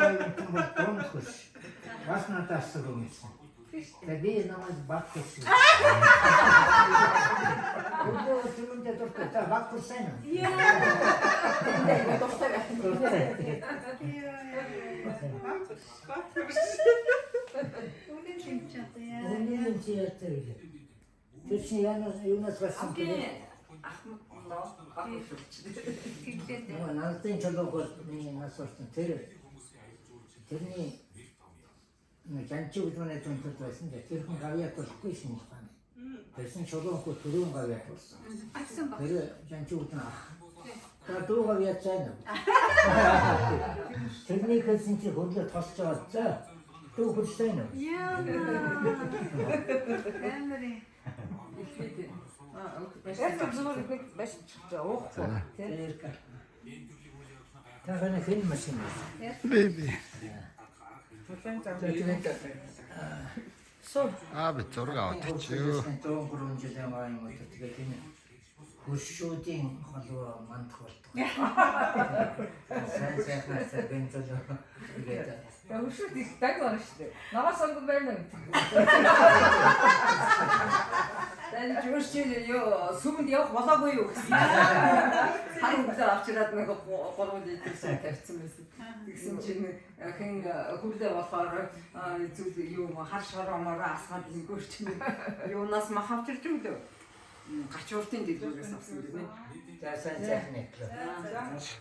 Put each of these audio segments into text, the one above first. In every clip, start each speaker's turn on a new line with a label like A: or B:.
A: Бол дунд хөрш. Бас надаас юм юмсан. Тэгээ би намайг баг хөрш. Өглөө түмэндээ дуртай. За баг хөрсөн юм.
B: Яа.
C: Дуртай байх.
A: Дуртай.
B: Үнэн юм чи одоо яа.
A: Үнэн юм чи яатай вэ? Тэр чинь яанаас юунаас гарсан бэ?
C: Хамгийн ахмад нөө баг хөрш.
B: Тэглээ дээ.
A: Нөгөө нансын чулууг бол миний нас болсон. Тэр тэрний нэг жанчи гэдэг нь зөнтөд байсан. Тэр хүн гавьяат болохгүй шин байна. Тэрсэн чулуунхүү түрүүн гавьяат болсон.
B: Агсан баг.
A: Тэр жанчи гэдэг нь ах. За дүү гавьяат цайна. Тэрний хэлсэн чи хөдлө тосч байгаа. За дүү хөрсөн юм.
B: Яа. Амар юм.
C: Аа
D: Яг зүгээр нэг маш уухгүй тий.
A: Тэр та хана хэн машин вэ?
E: Би.
D: Хүлэн зам.
A: За тэгээд
D: Суу.
E: Аа би зураг аваад очив.
A: 103 жилийн гоо юм уу тэгээд энэ хөршүүдийн холбоо мандах болтгоо. Сайн сайхнаас бензол тэгээд
D: Хөршүүд их даг байна шүү дээ. Ногоо сонгон байна уу гэдэг.
C: Тань жуурч юу сүмэнд явах болоогүй юу гэсэн. Хар хөглөө авчираад нэг 3 литр сум тавьсан байсан. Тэгсэн чинь хэн хүлээ болохоор зүйл юу хар шороомороо асгаад ингэвч чинь юунаас мах авчирч өглөө. Гачууртын дэлгүүрээс авсан гинэ.
A: За сайн сайхны төлөө.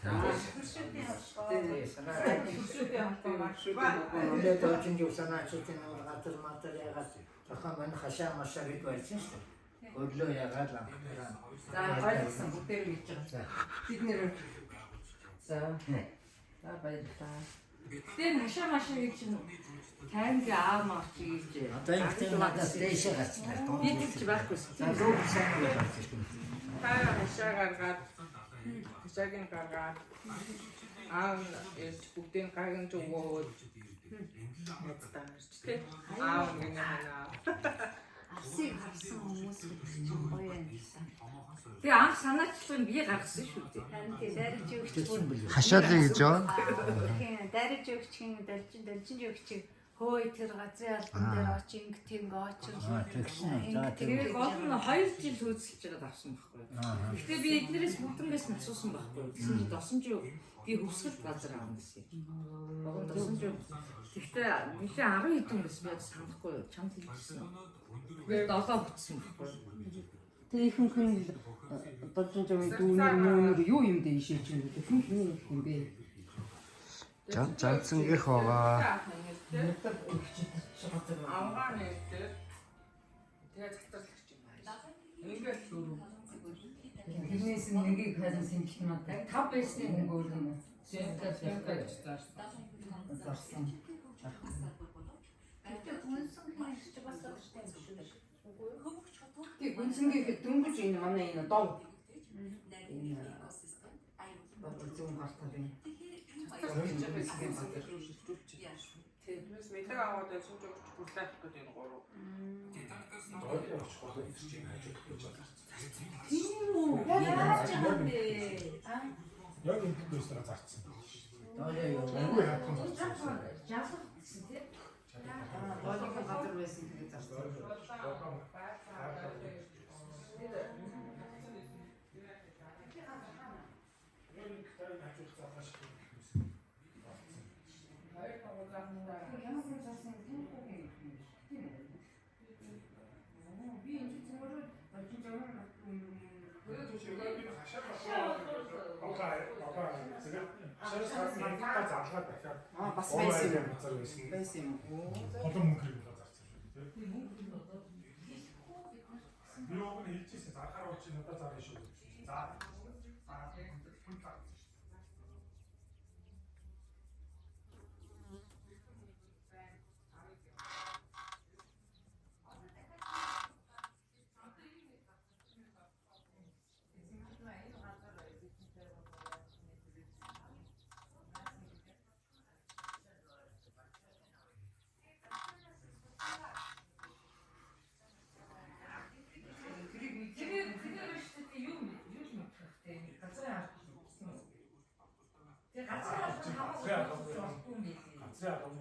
B: Хөршүүдийн холбоо.
A: Тэгээ санаа.
D: Хөршүүдийн холбоо маш.
A: Өглөө доочин жив санаа читэн нэг газар матар ягаад тохоо мань хашаа машаа гэд байсан шүү дээ. Өглөө ягаад ланхтараа.
C: За ойлгосон бүгдээр нь хэлж байгаа.
A: За.
C: Бид нэр за за баярлалаа.
D: Гэтэ энэ хашаа машин гэж чинь таймгийн аав мав чи гэж.
A: Одоо энэ тийм надаас дээшээ гарсан.
D: Би тэр чи байхгүйсэн.
A: За дүү сайн гэж гарч ирсэн.
D: Та хашаа гаргаад хашааг нь гаргаад аав нь ирж бүгдийг гагнж өгөөд найзтаа ирж тий. Аав нь гинэ ханаа.
B: Алсыг харсан хүмүүс гэдэг чинь гоё юм л та.
D: Тэгээ анх санаачлалыг би гаргасан шүү дээ.
B: Харин тий дайрж өгч
A: Тэгсэн
B: бүр
A: бил.
E: Хашаалын гэж юу?
B: Тийм дайрж өгчгийн должин должин өгчийг хөөе тэр газрын албан дээр очи ингэ тэг очир.
A: Аа тэгсэн. За
D: Тэгээ
A: тэг.
D: гол нь 2 жил хөөцөлж байгаад авсан байхгүй. Гэхдээ би эднэрээс бүгднгээс нь асуусан байхгүй. Тэгсэн чинь досонжуу би хөвсгөл газар аавна гэсэн. Богон досонжуу. Гэхдээ нэлээ 10 хэдэн гэсэн би яг санахгүй чамд хэлчихсэн. Тэгээд долоо бүтсэн байхгүй.
C: Тэгээ ихэнх нь должин жамын дүүнер мүүнер юу юм дээ ишээж юм бэ? Ихэнх нь юм бэ?
E: Жан жанцангийнх байгаа.
C: Надад өгчөд газар
D: Авгаа нэртэй. Тэгээ цацрал гэж юм байна. Ингээл дөрөв.
C: Тэрнээс нь нэгийг харин сэмжих надад.
D: Тав байсны
C: Нэг өөр юм.
D: Сэнтэй гэж заарсан.
C: Зарсан.
B: Гэтэ гүнсэн хин чи бас огштой юм шиг.
C: Тэг гүнсэнгийн дөнгөж энэ манай энэ дов. Энэ бод зүүн гар талын.
D: Цацрал гэж байгаа. Тэрнээс мэдэг аваад байсан ч өгч хүлээх гэдэг энэ гурав.
B: Тийм үү? Яаж байгаа юм бэ? Аа.
F: Яг энэ байснараа зарцсан.
A: Доолё юу?
F: Үгүй хатхан зарцсан.
D: Жалах гэсэн тийм.
C: Болгон газар байсан тэгээд зарсан. Ямар хүн зарсан юм бэ? Тийм үү? Би энэ зүгээр должин жамын
F: Тэгээд түш би хашаа одоо тэгээд хашаас хатсан та зарлаад дахиад
C: Аа бас байсан юм.
F: газар байсан.
C: Байсан юм.
F: Холон мөнгө хэрэг зарцсан шүү дээ. Би уг нь хэлжсэн зархаар бол чи надад зарна шүү гэсэн. За. За. Хүн зарсан шүү.
D: Тэгээ тэгээ шүү дээ юу юу мэдэх вэ? Газрын ард гэсэн. Тэгээ газрын ард хамаагүй юм билээ.
F: Газрын албаны